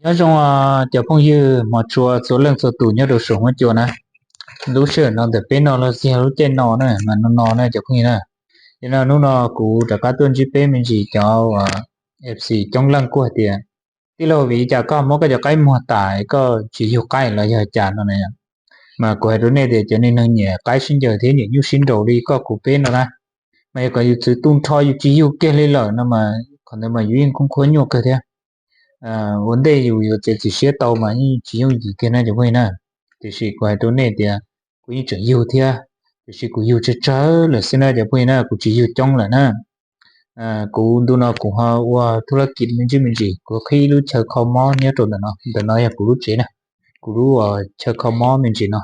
Nyob zoo cov phooj ywg hmov tshua txhua leej txhua tus nyob rau saum huab cua na. Lub sij hawm no ntawm peb no los txog lub caij no na mas no no na cov phooj ywg na. Ces no hnub no kuv rov qab tuaj ntsib peb me ntsis cov F C coob leej kuj hais tias, tij laug, vim li cas koj muab koj cov qaib muag tas koj tsis yug qaib los yog cas no na? Mas kuv hais rau nej tias cov neeg nyiam qaib sib ncaws thiab nyiam nyuj sib nraus li koj kuv peb no na, mas yog kom yus txwv tu nrho yus tsis yug kiag li lawm no mas qhov ntawd mas yus yeej khoob khuab nyuaj kawg thiab. Ua ntej yus yuav txiav txim siab tau mas yeej tsis yooj yim kiag na cov phooj ywg na. Tiam sis kuv hais rau nej tias kuv yeej tseem yug thiab, tiam sis kuv yug tsawg tsawg lawm xwb na cov phooj ywg na, kuv tsis yug coob lawm na. Kuv ntu no kuv ho ua thub lab kiv me ntsis me ntsis, kuv qhib lub chaw kho mob nyob rau ntawm no, ntawm no yog kuv lub tsev na, kuv lub chaw kho mob me ntsis no.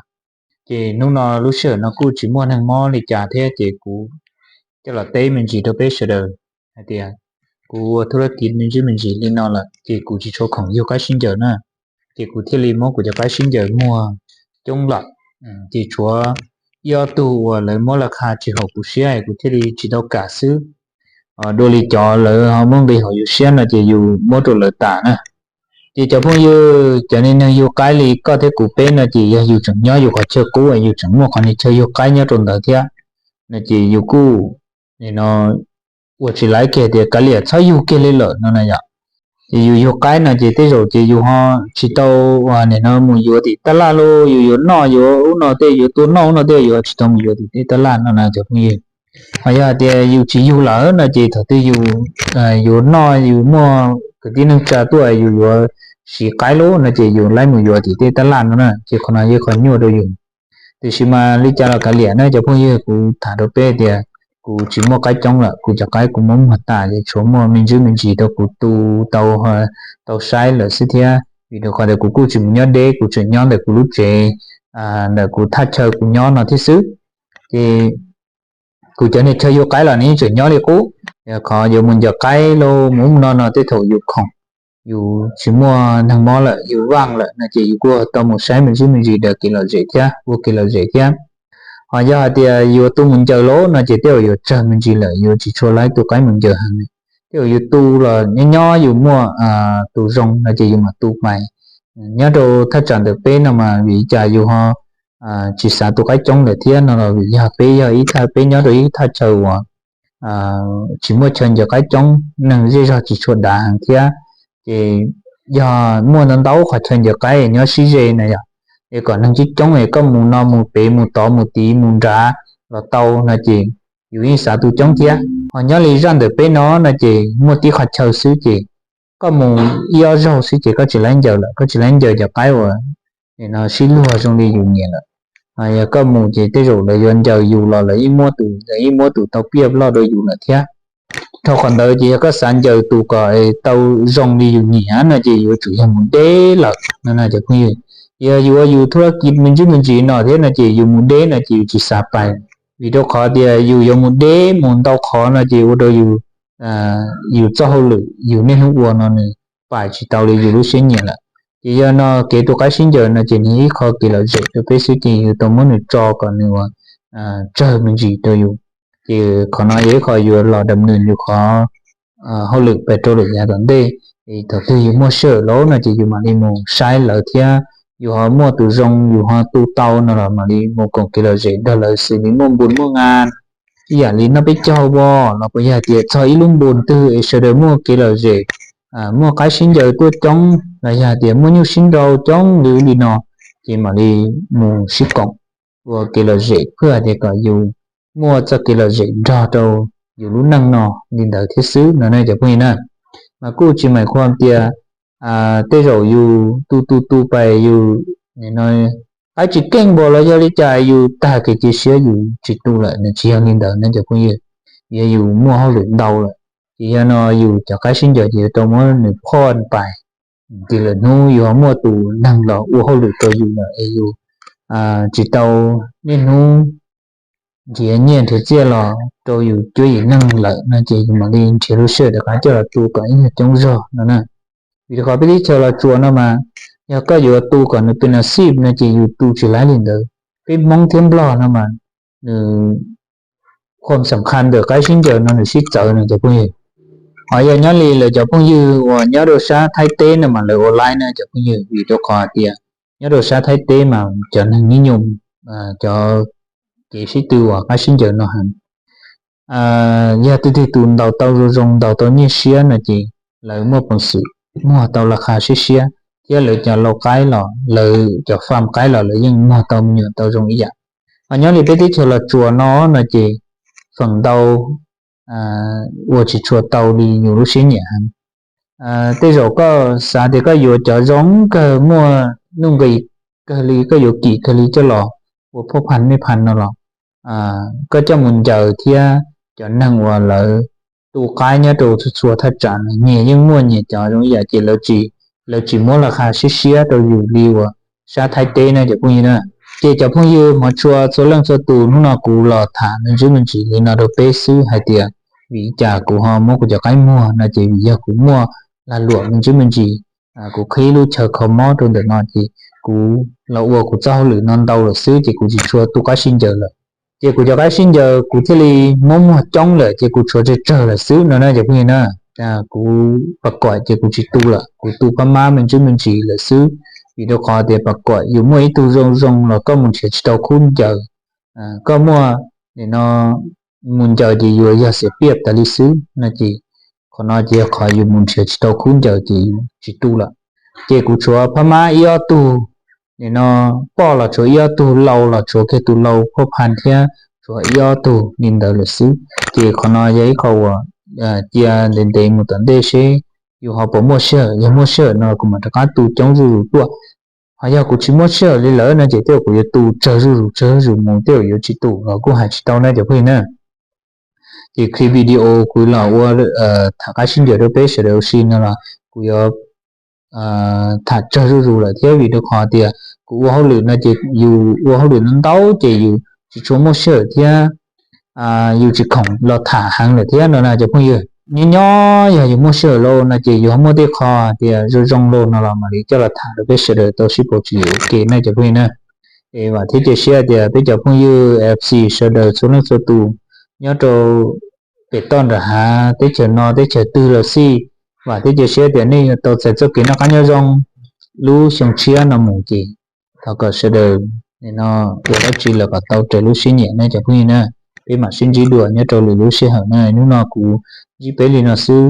Ces hnub no lub sij hawm no kuj tsis muaj neeg mob li cas thiab ces kuv coj los teb me ntsis rau peb sawv daws hais tias kuv ua thub lab kiv me ntsis me ntsis li no lawm ces kuv tsis tshua khoom yug qaib sib ncaws na, ces kuv thiaj li muab kuv cov qaib sib ncaws muag coob lawm. Ces tshuav ib ob tug uas lawv muab laj kha tsis haum kuv siab kuv thiaj li tsis tau kam xwb. Dua li cov lawv ho muab nqi hauv yus siab no ces yus muab rau lawv tas na. Ces cov phooj ywg, cov neeg yug qaib li koj thiab kuv peb no ces yog yus tseem nyob yus qhov chaw qub, yus tseem muaj qhov chaw yug qaib nyob rau ntawd thiab no ces yus kuj nim no ua tsis laiv kiag tias kav liam txhob yug kiag li lawm no na yom. Ces yus yug qaib no ces tej zaum ces yus ho tsis tau nim no mus yuav tim tab laj los yus yuav noj yuav ub no tej, yuav tua noj ub no tej, yus tsis tau mus yuav tim tej tab laj no na cov phooj ywg. Ho yog hais tias yus tsis yug lawm no ces thaum twg yus yuav noj, yus muaj kwv tij neej tsa tuaj yus yuav siv qaib lawm no ces yus laib mus yuav tim tej tab laj no na, ces qhov no yog qhov nyuaj rau yus. Tiam sis mas li cas los kav liam na cov phooj ywg, kuv tham rau peb tias kuv tsis muaj qaib coob lawm, kuv cov qaib kuv muab muag tas ces tshuav muaj me ntsis me ntsis rau kuv tu tau, tau saib lawm xwb thiab, vim rau qhov tias kuv kuj tsis mus nyob deb, kuv tseem nyob ntawm kuv lub tsev, ntawm kuv thaj chaw kuv nyob no thiab xwb. Ces kuv cov niag chaw yug qaib los nws yeej tseem nyob li qub, qhov yuav mus ncaws qaib los mus ub no no tej thaum yus khoom, yus tsis muaj neeg mob lawm, yus vaaj lawm no ces yus kuj tau mus saib me ntsis me ntsis daws kev lom zem thiab ua kev lom zem thiab. Ho yog hais tias yuav tu mus ncaws lawm no ces tej zaum yuav tsawg me ntsis lawm, yuav tsis tshua laib tu qaib mus ncaws heev. Tej zaum yus tu los nyob nyob yus muaj tus zoo no ces yus mam tu pais. Nyob rau thaj tsam ntawm peb no mas vim li cas yus ho tsis xav tu qaib coob lawm thiab no los vim yog peb yog ib thaj, peb nyob rau ib thaj chaw uas tsis muaj chaw ncaws qaib coob, neeg zej zog tsis tshua dav heev thiab. Ces yog muaj ntau ntau qhov chaw ncaws qaib nyob sib ze na yom, es kom neeg coob coob es koj mus no mus pem mus tod mus tid mus nrad los tau no ces yus yeej xav tu coob thiab. Ho nyob li zaj ntawm peb no no ces muaj tib qhov chaw xwb ces koj mus ib ob zaug xwb ces koj tsis laib ncaws lawm, koj tsis laib ncaws cov qaib uas nim no sib luag zoo li yus nyiam lawm. Yog koj mus ces tej zaum lawv yuav ncaws yus los lawv yeej muab tus, lawv yeej muab tus tau piaj loj rau yus lawm thiab. Dhau qhov ntawd ces yog koj xav ncaws tus kom tau zoo li yus nyiam no ces yuav tsum yog mus deb lawm no na cov phooj ywg. Yog yus ua yus thub lab kiv me ntsis me ntsis no thiab no ces yus mus deb no ces yus tsis xav pais, vim rau qhov tias yus yuav mus deb mus ntau qhov no ces ua rau yus, yus txoj hauj lwm yus niaj hnub ua no nws pais tsis tau li yus lub siab nyiam lawm. Ces yog no kev tu qaib sib ncaws no ces nws ib qho kev lom zem rau peb xwb ces yus tau muab nws tso kom nws ua tsawg me ntsis rau yus. Ces qhov no yog ib qho yuav los dam nws yus qhov hauj lwm pes rau lwm yav tom ntej. Thaum twg yus muaj sij hawm lawm no ces yus mam li mus saib lawv thiab, yus ho muaj tus zoo yus ho tu tau no los mam li mus koom kev lom zem nrog lawv xws li muaj npun muaj nga, ib yam li noj peb caug vos los puas yog tias txog ib lub npun twg es sawv daws muaj kev lom zem, muaj qaib sib ncaws tuaj coob los yog tias muaj nyuj sib nraus coob li ub li no, ces mam li mus sib koom ua kev lom zem pliag tias kom yus muaj txoj kev lom zem nrog rau yus lub neej no li ntawd thiab xwb no na cov phooj ywg na. Mas kuj tsis meem qhuam tias tej zaum yus tu tu tu pais yus nim no qaib tsis keej npaum los yog li cas yus tag kev cia siab yus tsis tu lawm, nws tsis yog li ntawd ne cov phooj ywg. Yog yus muaj hauj lwm ntau lawm, ces yog no yus cov qaib sib ncaws ces yuav tau muab nws phoj pais. Ces lwm hnub yus ho muaj tus neeg los ua hauj lwm rau yus lawm es yus tsis tau niaj hnub nrhiav nyiaj nrhiav txiaj los rau yus cuab yim neej lawm no ces yus mam li nrhiav lub sij hawm rov qab coj los tu kom ib nyuag coob zog no na. Vim rau qhov peb teb chaws Los Tsuas no mas yog koj yuav tu kom nws pes nas xib no ces yus tu tsis laib li ntawd. Peb Hmoob thiab Nplog no mas nws qhuam xam khas ntawm qaib sib ncaws no nws sib txawv no cov phooj ywg. Ho yog nyob li lawv cov phooj ywg uas nyob rau sab Thaib teb no mas lawv ua laib na cov phooj ywg, vim rau qhov tias nyob rau sab Thaib teb mas cov neeg nyib nyoo, cov kev sib tw uas qaib sib ncaws no heev. Yog twg twg tus ntaus tau zoo zoo, ntaus tau nyiaj siab no ces lawv muaj peev xwm muag tau la kha siab siab, thiab lawv cov lau qaib los, lawv cov farm qaib los lawv yeej muag tau me nyuam tau zoo ib yam. Ho nyob li peb teb chaws Los Tsuas no no ces feem ntau ua tsis tshua tau li yus lub siab nyiam heev. Tej zaum koj xav tias koj yuav cov zoo kawg, muaj nuj nqis kawg li, koj yuav kim kawg li coj los ua phoj phan mej phan no los, koj coj mus ncaws thiab cov neeg uas lawv tu qaib nyob rau txhua txhua thaj tsam no nyias yeej muaj nyias cov zoo ib yam, ces lawv tsis muab la kha siab siab rau yus li uas sab Thaib teb na cov phooj ywg na. Ces cov phooj ywg hmov tshua txhua leej txhua tus, hnub no kuv los tham me ntsis me ntsis li no rau peb xwb hais tias vim li cas kuv ho muab kuv cov qaib muag no ces vim yog kuv muaj lag luam me ntsis me ntsis, kuv qhib lub chaw kho mob rau ntawm no ces kuv los ua kuv txoj hauj lwm no ntau lawm xwb ces kuv tsis tshua tu qaib sib ncaws lawm. Ces kuv cov qaib sib ncaws kuv thiaj li muab muag coob lawm ces kuv tshuav tsawg tsawg lawm xwb no na cov phooj ywg na. Kuv pas kom ces kuv tsis tu lawm, kuv tu phab mab me ntsis me ntsis lawm xwb, vim rau qhov tias pas kom yus muaj ib tug zoo zoo los koj mus nrhiav tsis tau khub ncaws, koj muaj nim no mus ncaws ces yuav yog xiam piaj tas li xwb no ces qhov no ces yog qhov yus mus nrhiav tsis tau khub ncaws ces yus tsis tu lawm. Ces kuv tshuav phab mab ib ob tug, nim no poj los tshuav ib ob tug, lau los tshuav kiag tus lau phoj phan thiab tshuav ib ob tug li ntawd lawm xwb. Ces qhov no yog ib qho uas cia ntev ntev mus tom ntej seb yus ho puas muaj sij hawm, yog muaj sij hawm no kuv mam rov qab tu coob zuj zus tuaj. Ho yog kuv tsis muaj sij hawm li lawm no ces tej zaum kuv yuav tu tsawg zuj zus tsawg zuj zus mus, tej zaum yuav tsis tu los kuj hais tsis tau na cov phooj ywg na. Ces clip video kuv los ua tham qaib sib ncaws rau peb sawv daws ua si no los kuv yuav tham tsawg zuj zus lawm thiab, vim rau qhov tias kuv ua hauj lwm no ces yus ua hauj lwm no ntau ces yus tsis tshua muaj sij hawm thiab yus tsis khoom los tham heev lawm thiab no na cov phooj ywg. Nyob nyob yog yus muaj sij hawm lauj no ces yus ho muaj tej qho tias zoo zoo lauj no los mam li coj los tham rau peb sawv daws tau sib pauv tsis ua ke na cov phooj ywg na. Es vam thiab cia siab tias peb cov phooj ywg F C sawv daws txhua leej txhua tus nyob rau pem toj nram hav teb chaws no teb chaws twg los xij, vam thiab cia siab tias nej yuav tau txais txoj kev noj qab nyob zoo lub xyoo tshiab no mus ces thov kom sawv daws nim no ua dab tsi los kom tau raws lub siab nyiam na cov phooj ywg na. Peb mam sib ntsib dua nyob rau lwm lub sij hawm na, hnub no kuv ntsib peb li no xwb.